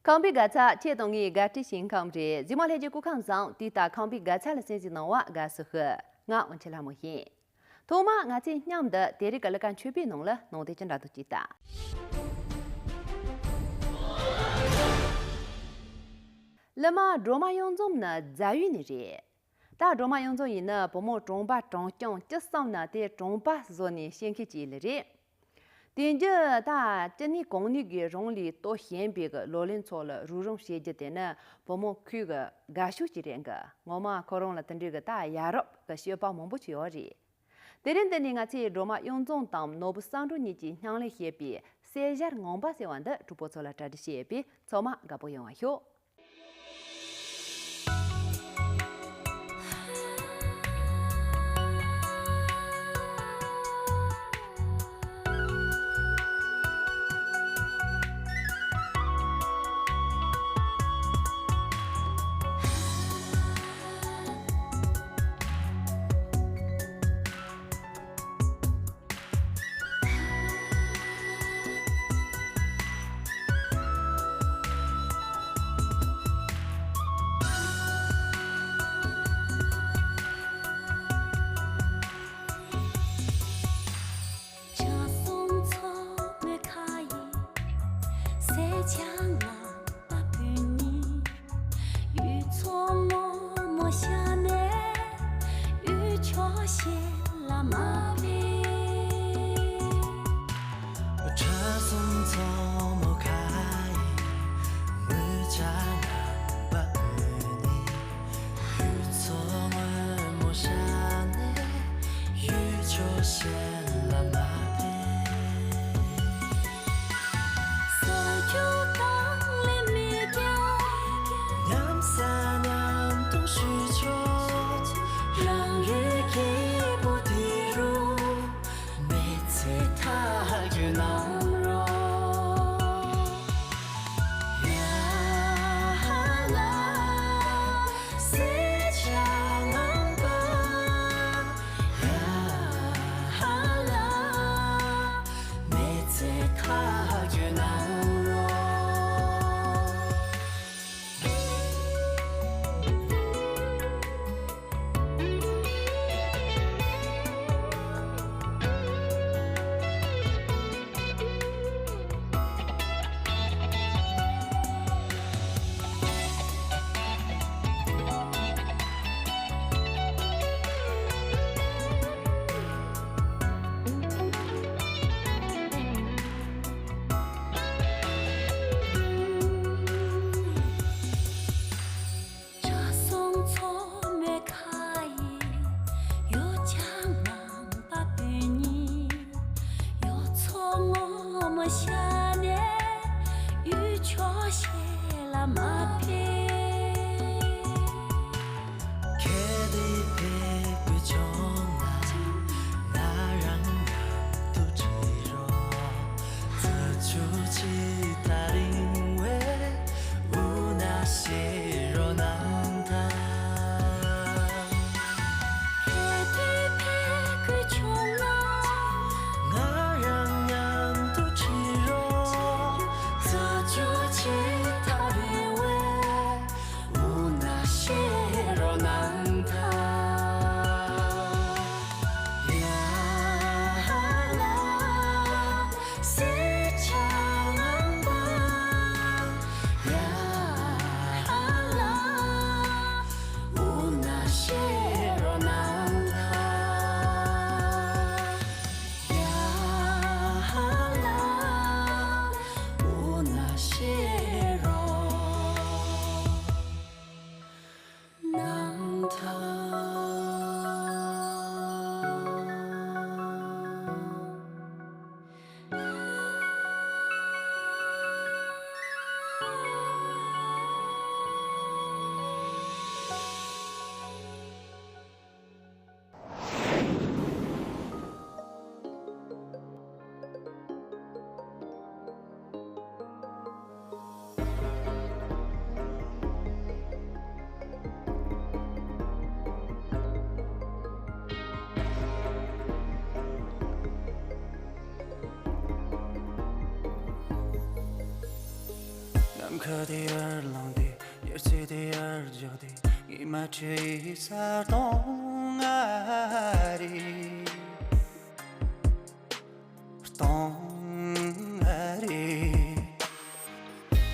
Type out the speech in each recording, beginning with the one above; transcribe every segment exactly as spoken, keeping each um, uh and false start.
ཁམས་པའི་དགའ་ཚལ་ཁྱེད་དང་ངའི་དགའ་སྤྲོའི་ཞིང་ཁམས་རེད། གཟིགས་མོ་ལྷན་རྒྱས་སྐུ་ཁམས་བཟང་། དུས་ལྟར་ཁམས་པའི་དགའ་ཚལ་ལ་གསན་གཟིགས་གནང་བ་དགའ་བསུ་ཞུ། ང་དབང་ཆེན་ལྷ་མོ་ཡིན། ཐོག་མར་ང་ཚོས་མཉམ་དུ་དེ་རིང་གི་གླུ་གར་མཆོད་པའི་ནང་ལ་སྣང་དེ་ཅི་འདྲ་འདུག་ཅིག་ལྟ། གླུ་མ་སྒྲོལ་མ་གཡུ་འཛོམས་ནི་རྫ་ཡུལ་ནས་རེད། ད་སྒྲོལ་མ་གཡུ་འཛོམས་ཡིན་ན་བུ་མོ་གྲོང་པ་གྲོང་རྐྱང་ཅི་བསམ་ན་དེ་གྲོང་པ་བཟོ་ནས་བཤད་མཁན་ཅིག་ལ་རེད། དེང་རྒྱུ་ད་ཅི་ནུས་གང་ནུས་ཀྱིས་རང་ལས་སྟོབས་ཞན་པའི་གི་ལོ་ལོན་ཚོ་ལ་རོགས་རམ་བྱེད་རྒྱུ་དེ་ནི་བུ་མོ་ཁོའི་གི་དགའ་ཕྱོགས་ཅིག་རེད་གི། ངོ་མ་ཁོ་རང་ལ་དེ་འདྲའི་གི་ད་ཡ་རབས་གི་སྤྱོད་པ་མང་པོ་ཅིག་ཡོད་རེད། དེ་རིང་འདི་ནས་ང་ཚོས་སྒྲོལ་མ་གཡུ་འཛོམས་དང་ནོར་བུ་བསམ་གྲུབ་གཉིས་ཀྱིས་སྙིང་ལས་བཤད་པའི་གསེར་ཞལ་ངང་པ་ཟེར་བ་འདི་གྲོགས་པོ་ཚོ་ལ་གྲ་སྒྲིག་བྱས་པས་ཚང་མ་དགའ་པོ་ཡོང་བ་ཤོག། ཁ་དེ་ཡར་ལངས་ཏེ། ཉེར་ཚེ་དེ་ཡར་འཇགས་ཏེ། ཉི་མ་ཁྲི་ཡི་ས་སྟོང་ང་རེད། སྟོང་ང་རེད།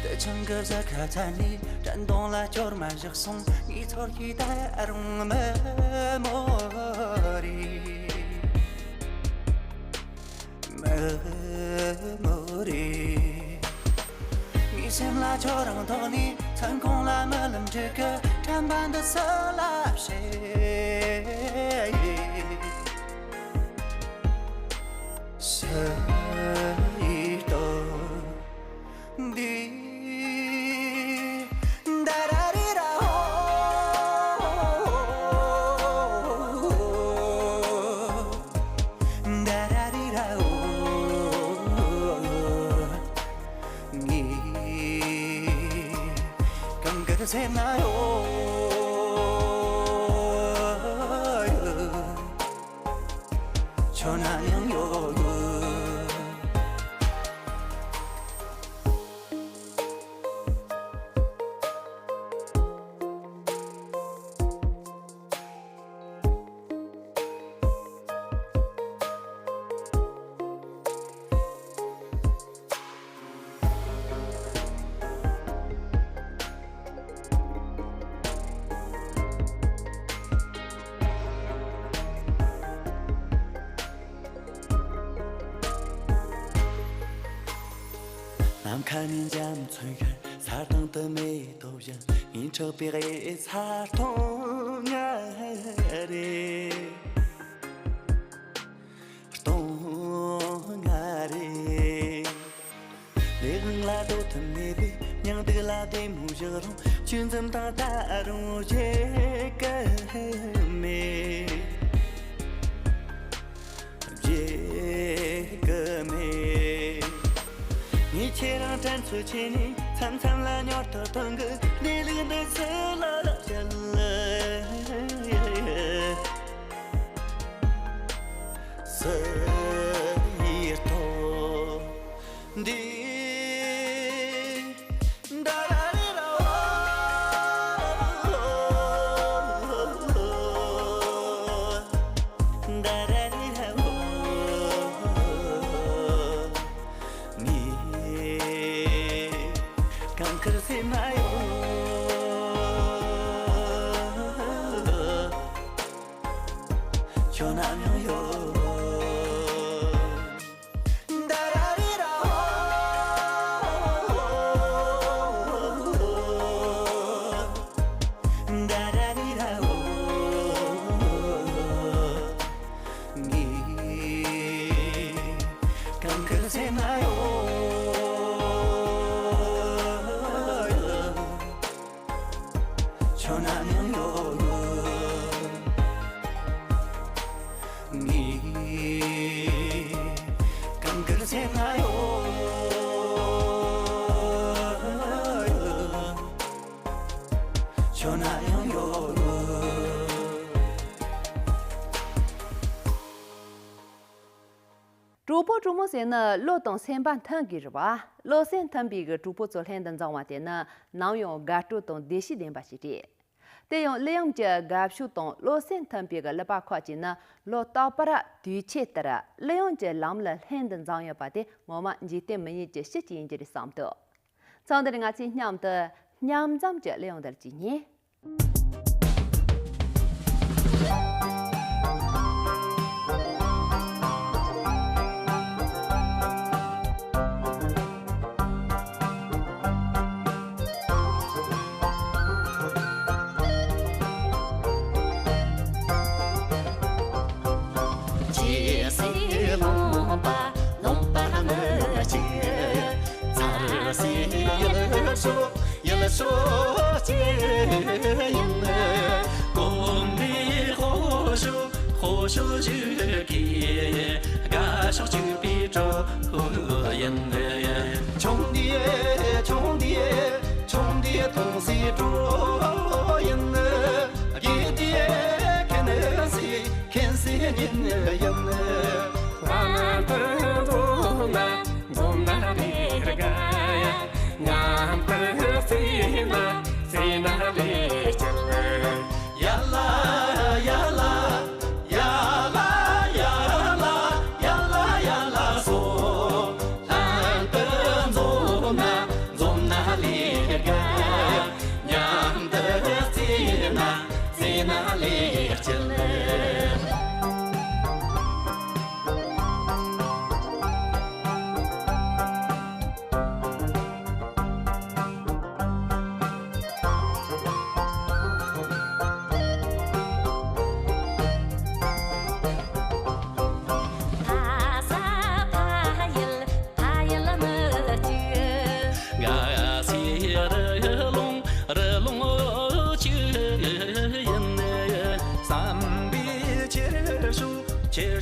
དེ་ཆང་གི་ཟ་ཁ་ཚ་ནི་དྲན་གདོང་ལ་སྐྱོར་མ་བཞག་སོང་། ངའི་ཚོར་གྱི་ད་རུང་མི་མོ་རེད། མི་མོ་རེད། ངའི་སེམས་ལ་ཁྱོད་རང་ཐོག་ནས། མཚན་གུང་ལ་རྨི་ལམ་འགྲིག་གི། དྲན་པ་འདི་སུ་ལ་བཤད། སུ་ཡིས་རྟོགས། འདི། ད་ར་རི་ར་ཧོ། ད་ར་རི་ར་ཧོ། ངས་གང་གི་སེམས་ན་ཡོད། ཁྱོད་ན་ཡང་ཡོད་ཡོད། ནམ་མཁའ་ནས་འཇའ་མཚོན་ཤར། ས་སྟེང་དུ་མེ་ཏོག་བཞད། ངའི་ཕྲག་པའི་གཡས་ས་སྟོང་ང་རེད། སྟོང་ང་རེད། ལས་དབང་ལ་ལྟོས་ཐུབ་མེད་པའི། སྙིང་སྡུག་ལ་བདེ་མོ་བཞག་རུང་། གཅོད་འཛུམ་དང་ད་རུང་བརྗེད་ཀྱི་མེད། བརྗེད་ཀྱི་མེད། ངས་ཁྱེད་རང་དྲན་གསོ་བྱས་ནས། མཚམས་མཚམས་ལ་མྱུར་དུ་ཐོན་གི། གནས་ལུགས་འདི་སུ་ལ་བཤད། སུ་ཡིས་རྟོགས། འདི། ད་ར་རི་ར་ཧོ། ད་ར་རི་ར་ཧོ། ངས་གང་ཁར་སེམས་ན་ཡོད། ཁྱོད་ནམ་ཡང་ཡོད། ད་ར་རི་ར་ཧོ། ད་ར་རི་ར་ཧོ། ངས་གང་ཁར་སེམས་ན་ཡོད། ཁྱོད་ནམ་ཡང་ཡོད། ངས་གང་ཁར་སེམས་ན་ཡོད། ཁྱོད་ནམ་ཡང་ཡོད། གྲོགས་པོ་གྲོགས་མོ་ཟེར་ནི་བློ་དང་སེམས་པ་མཐུན་དགོས་རེད་བ། བློ་སེམས་མཐུན་པའི་གི་གྲོགས་པོ་ཚོ་ལྷན་དུ་འཛོམས་པ་དེ་ནི་ནམ་ཡང་དགའ་སྤྲོ་དང་བདེ་སྐྱིད་ལྡན་པ་ཞིག་རེད། དེ་ཡང་གླུ་དབྱངས་ཀྱི་དགའ་ཕྱོགས་དང་བློ་སེམས་མཐུན་པའི་གི་གླུ་པ་ཁག་ཅིག་ནི་ལོ་རྟག་པར་དུས་ཆེན་ལྟར་གླུ་དབྱངས་ཀྱི་ལམ་ལ་ལྷན་དུ་འཛོམས་ཡོད་པ་དེ་ངོ་མ་འཇིག་རྟེན་མི་ཡུལ་གྱི་སྐྱིད་ཅིག་ཡིན་རྒྱུ་རེད་བསམ་འདུག། མཚམས་འདིར་ང་ཚོས་མཉམ་དུ་མཉམ་འཛོམས་ཀྱི་གླུ་དབྱངས་འདིར་གྱིས་ཉན། ཇི་སྲིད་ལུང་པ་ལུང་པ་མི་གཅིག་ཚར་སྲིད་ཡུལ་ཤོག་ཡུལ་ཤོག་གཅིག་ཡིན། གོམ་པའི་ཧོ་ཤོག་ཧོ་ཤོག་ཞུ་གི་དགའ་ཕྱོགས་གཅིག་པའི་གྲོགས་ཡིན། ཆུང་དུས་ཆུང་དུས་ཆུང་དུས་མཐོང་སའི་གྲོགས་ཡིན། རྒས་དུས་མཁྱེན་སའི་མཁྱེན་སའི་ཉིན་ཡིན། ང་འདིར་འཛོམས་ན་འཛོམས་ན་རེ་དགའ་ཡ། ང་འདིར་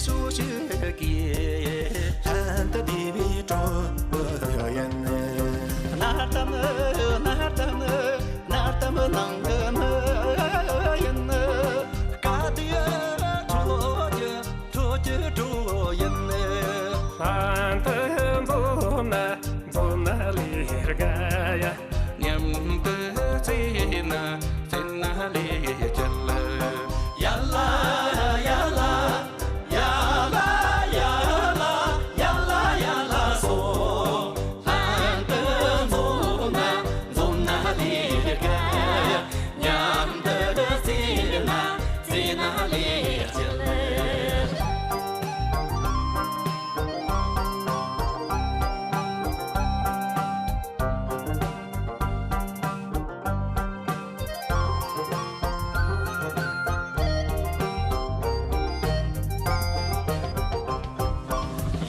ཆུ་ཞིག་གིས་ལྷན་དུ་བསྡུས་པའི་གྲོགས་ཡིན། སྣར་ཐམ་སྣར་ཐམ་སྣར་ཐམ་ནང་གི་མི་ཡིན། སྐལ་ལྡན་ཁྲོ་ཆུ་ཁྲོ་ཆུ་ཁྲོ་ཡིན། ལྷན་དུ་འཛོམས་ན་འཛོམས་ན་ལས་དགའ་ཡ། མཉམ་དུ་རྩེ་ན་རྩེ་ན་ལས་སྐྱིད། ཡ་ལ་ཡ་ལ་ཡ་ལ་ཡ་ལ་ཡ་ལ་ཡ་ལ་ཡ་ལ་སོ། ལྷན་དུ་འཛོམས་ན་འཛོམས་ན་ལས་དགའ། མཉམ་དུ་རྩེ་ན་རྩེ་ན་ལས་སྐྱིད།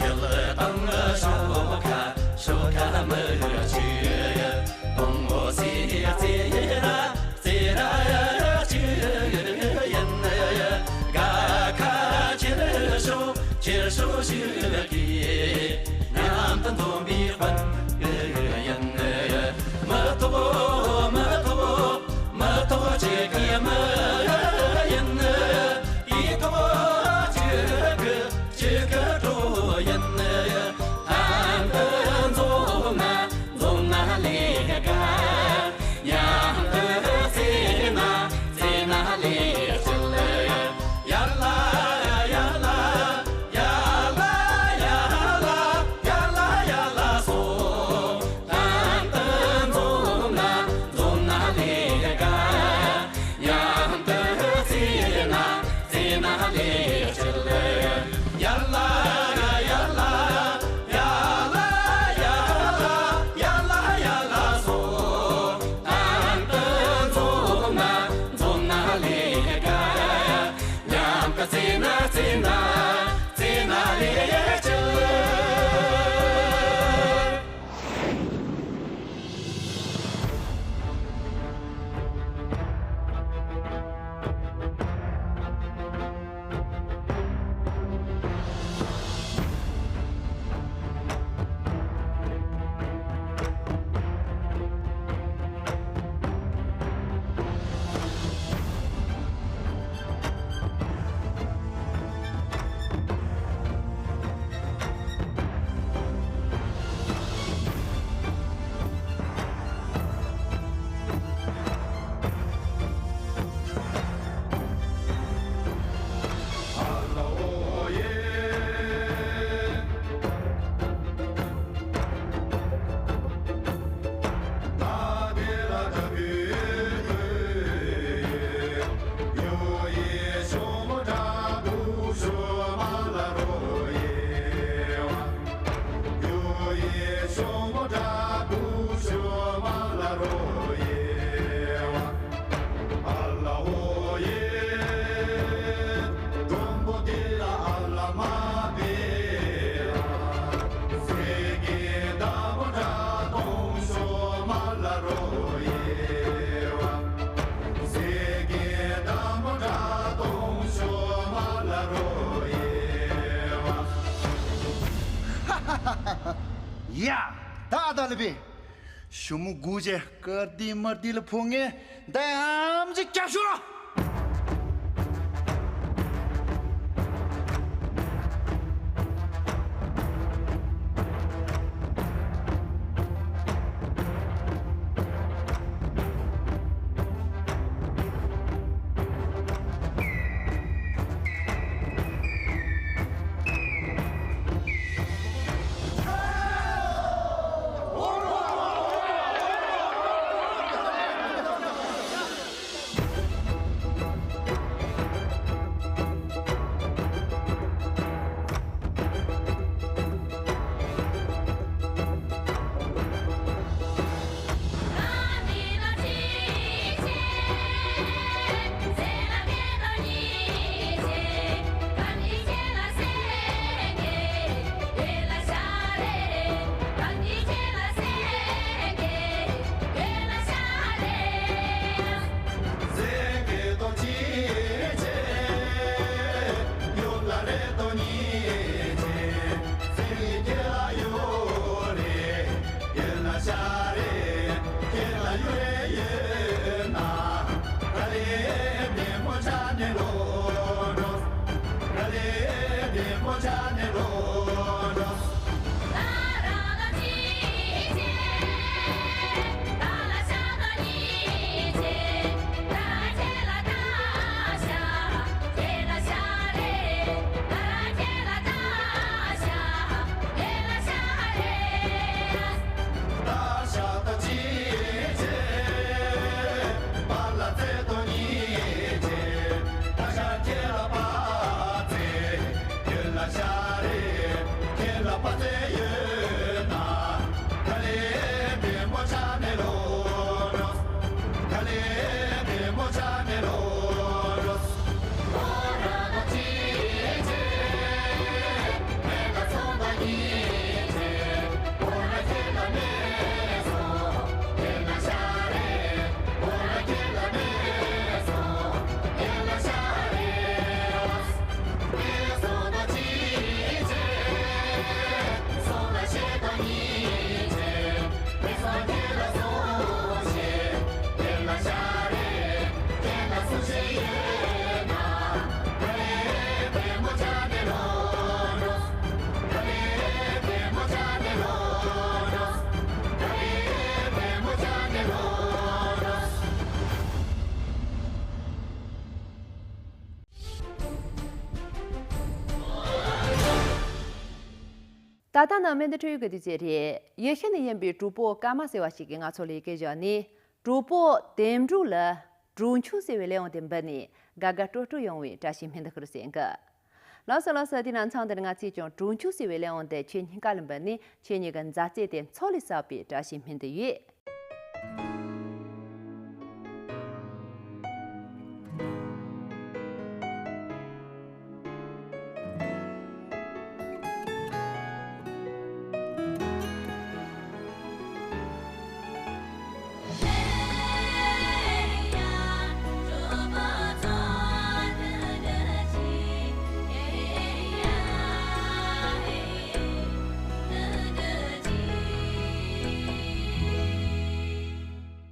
ཡུལ་དང་ཤོག་ཁ་ཤོག་ཁ་མི་ཆུ། དང་པོ་སེ་རྩེ་ར་རྩེ་ར་ཆུ་ཡིན། དགའ་ཁ་ཁྱེར་ཤོག་ཁྱེར་ཤོག་ཤུགས་ཀྱིས། མཉམ་དུ་འཛོམས་པའི་དཔལ་ཡིན། མི་ཐོག་མི་ཐོག་མི་ཐོག་གཅིག་གི་མི་ཡིན། དེ་ཐོག་གཅིག་གི་གཅིག་གི་གྲོགས་ཡིན། ལྷན་དུ་འཛོམས་ན་འཛོམས་ན་ལས་དགའ། མཉམ་དུ་རྩེ་ན་རྩེ་ན་ལས་སྐྱིད། ཡ་ལ་ཡ་ལ་ཡ་ལ་ཡ་ལ་ཡ་ལ་ཡ་ལ་སོ། ལྷན་དུ་འཛོམས་ན་འཛོམས་ན་ལས་དགའ། མཉམ་དུ་རྩེ་ན་རྩེ་ན་ལས་སྐྱིད། ཡ་ལ་ཡ་ལ་ཡ་ལ་ཡ་ལ་ཡ་ལ་ཡ་ལ་སོ། ལྷན་དུ་འཛོམས་ན་འཛོམས་ན་ལས་དགའ། མཉམ་དུ་རྩེ་ན་རྩེ་ན་རྩེ་ན་ལས་སྐྱིད། ཡ། ད་ད་ལ་བི། ཞུ་མོ་དགུ་བྱས་ཀར་ཏི་མར་ཏི་ལ་ཕོ་ངས་འདི་ཨམ་ཅིག་རྒྱབ་ཤོག། ད་ལྟ་ནི་སྨན་བདེ་འཕྲོད་ཡུལ་གྱི་དུས་ཚོད་རེད། ཡེ་ཤུ་ནས་ཡིན་པའི་གྲོགས་པོ་ཀརྨ་ཟེར་བ་ཞིག་གིས་ང་ཚོ་ལ་ཡི་གེ་བཞག་ནས། གྲོགས་པོ་དེམ་ཀྲུག་ལ་གྲོགས་མཆོག་ཟེར་བའི་ལས་དབང་དེ་འབུལ་ནས་དགའ་དགའ་སྤྲོ་སྤྲོ་ཡོང་བའི་བཀྲ་ཤིས་སྨོན་འདུན་ཞུ་རུ་ཟེར་གི། ལགས་སོ་ལགས་སོ། དེ་ན་མཚམས་འདིར་ང་ཚོས་ཀྱང་གྲོགས་མཆོག་ཟེར་བའི་ལས་དབང་དེ་ཁྱེད་གཉིས་ཀ་ལ་འབུལ་ནས། ཁྱེད་གཉིས་ཀྱི་མཛའ་བརྩེ་དེ་མཚོ་ལས་གསར་པའི་བཀྲ་ཤིས་སྨོན་འདུན་ཡོད།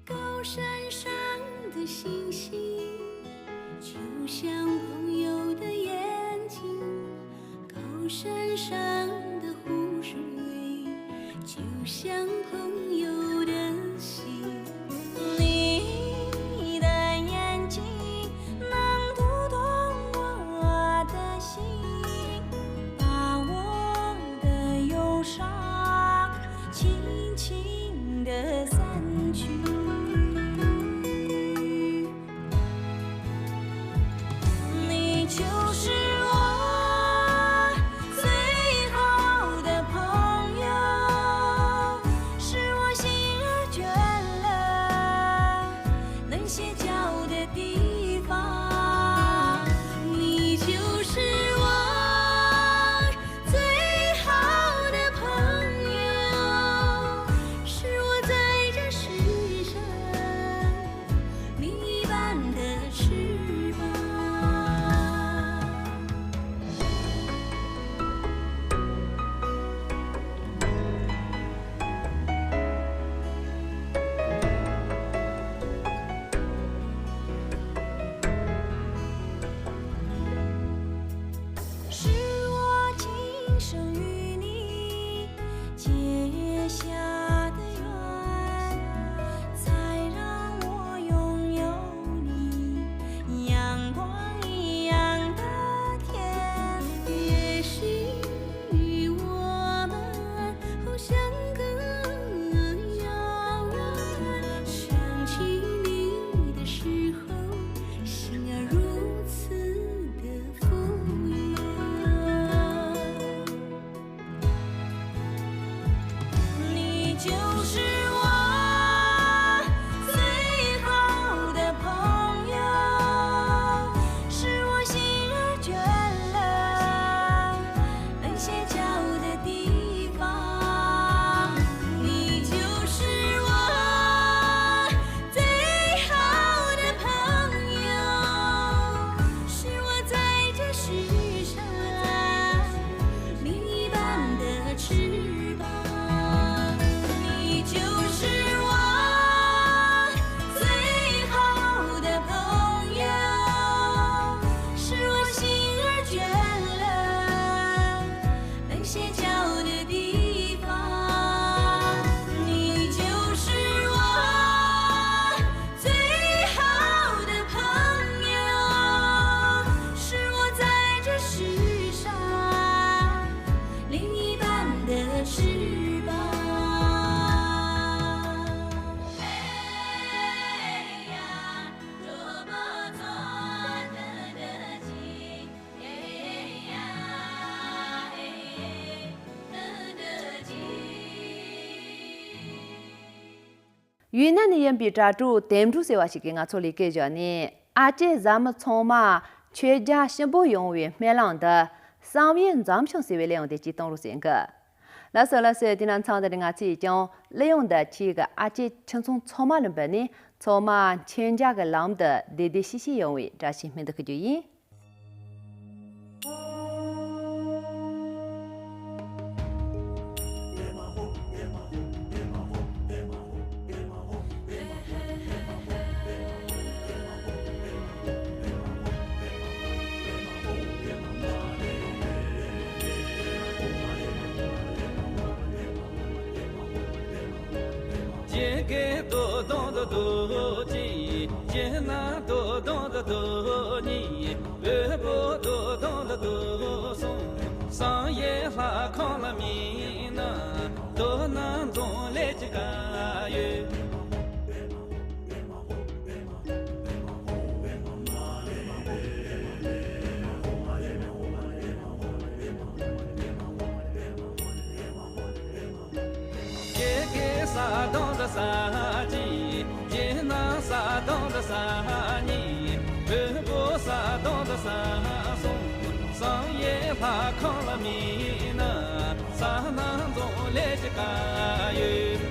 高山上的星星，就像朋友的眼睛。 高山上的湖水，就像朋友的心。你的眼睛能读懂我的心，把我的忧伤轻轻地散去。 你就是我最好的朋友，是我心儿倦了能歇脚的地方。你就是我 最好的朋友，是我在 ཡུན་ནན་ནས་ཡིན་པའི་དྲ་གྲོགས་དེམ་གྲུ་ཟེར་བ་ཞིག་གིས་ང་ཚོར་ལས་ཀ་ཞུས་ནས། ཨ་ཅེ་བཟའ་མི་ཚང་མ་མཆོད་མཇལ་ཞིམ་པོ་ཡོང་བའི་སྨོན་ལམ་འདི་བསམ་ཡས་འཛོམས་ཤིང་ཟེར་བའི་གླུ་དབྱངས་དེ་གཅིག་གཏོང་རོགས་ཟེར་གི། ལགས་སོ་ལགས་སོ། དེ་ན་མཚམས་འདི་ནས་ང་ཚོས་ཀྱང་གླུ་དབྱངས་འདི་ཁྱེད་ཀྱི་ཨ་ཅེ་ཁྱིམ་ཚང་ཚང་མ་ལ་འབུལ་ནས། ཚང་མ་མཆོད་མཇལ་གྱི་ལམ་དུ་བདེ་བདེ་སྐྱིད་སྐྱིད་ཡོང་བའི་བཀྲ་ཤིས་སྨོན་འདུན་ཞུ་རྒྱུ་ཡིན། ཇི་སྐད་དུ་དང་དུ་དུ་གཅིག་ཇི་སྣང་དུ་དང་དུ་དུ་གཉིས། འོད་པོ་དུ་དང་དུ་དུ་གསུམ། བསམ་ཡས་ལྷ་ཁང་ལ་མིན་ན། དུ་སྣང་འཛོམས་ལས་ཅི་ག་ཡོད། ཇི་སྐད་ས་དང་དུ་ས་གཅིག་ཇི་སྣང་ས་དང་དུ་ས་གཉིས། འོད་པོ་ས་དང་དུ་ས་གསུམ། བསམ་ཡས་ལྷ་ཁང་ལ་མིན་ན། ས་སྣང་འཛོམས་ལས་ཅི་ག་ཡོད།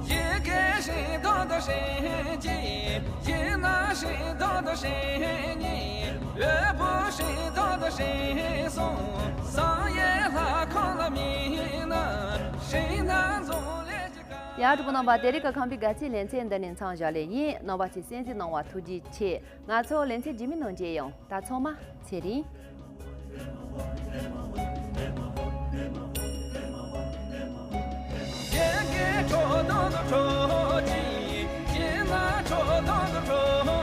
ཇི་སྐད་ཤིང་སྡོང་དུ་ཤིང་གཅིག་ཇི་སྣང་ཤིང་སྡོང་དུ་ཤིང་གཉིས། འོད་པོ་ཤིང་སྡོང་དུ་ཤིང་གསུམ། བསམ་ཡས་ལྷ་ཁང་ལ་མིན་ན། ཤིང་སྣང་འཛོམས་ལས་ཅི་ག་ཡ། གྲོགས་པོ་རྣམ་པ། དེ་རིང་གི་ཁམས་པའི་དགའ་ཚལ་ལེ་ཚན་འདི་ནས་མཚམས་བཞག་ལེ་ཡིན། རྣམ་པ་ཚོས་གསན་གཟིགས་གནང་བ་ཐུགས་རྗེ་ཆེ། ང་ཚོ་ལེ་ཚན་རྗེས་མའི་ནང་མཇལ་ཡོང་། ད་ཚང་མ་ཚེ་རིང་། ཁྲོ་དང་དུ་ཁྲོ་གཅིག་ཁྱེད་ང་ཁྲོ་དང་དུ་ཁྲོ།